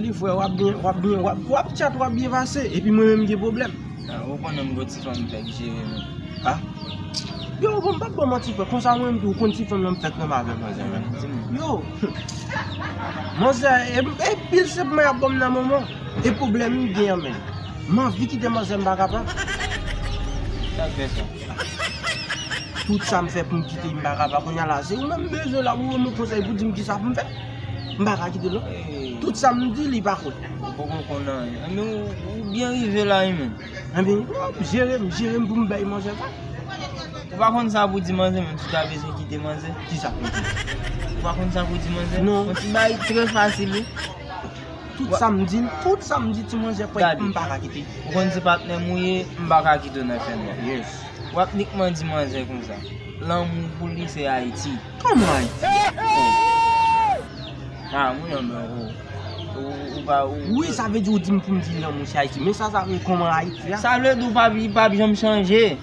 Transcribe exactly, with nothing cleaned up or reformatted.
Li frè, w ap byen, w ap byen, w ap, w ap tchat, w ap byen pase. Epi mwen menm m gen pwoblèm. Ah, ou konnen m gon ti fanm m fèk jere menm. Ha? Yo, bon, m p ap ba w manti, frè. Konsa mwen menm tou, ou konn ti fanm nan m fèk renmen avè manzè menm. Yo, manzè, e, e pil senpman y ap ban m nan moman. E pwoblèm m gen an menm. M anvi kite manzè, m pa kapab. Sa k fè sa? Tout sa m fè pou m kite, m pa kapab. Kounye a la, se ou menm m bezwen la, ou ban m konsèy pou di m kisa pou m fè. M pa ka kite l non. Tout sa m di, li pa kwè. Ou poko konn anyen. Anben ou, ou byen rive la wi menm. Anben, non, jere m, jere m pou m bay manzè sa. Ou pa konn sa pou di manzè menm, si w ta bezwen kite manzè. Kisa pou m di? Ou pa konn sa pou di manzè? Non. Yon ti bagay trè fasil wi. Tout sa m di l, tout sa m di ti manzè kwè m pa ka kite. Ou konn se patnè m ou ye, m pa ka kite w nan fènwa. Yes. W ap nikman di manzè konsa. Lanmou pou li se Ayiti. Kòman Ayiti? Ah, mwen yon mè ou. Ou, ou pa ou. Wi, sa vle di ou di m pou m di lanmou se Ayiti. Men sa, sa vle kòman Ayiti a? Sa vle di ou pa, li p ap janm chanje.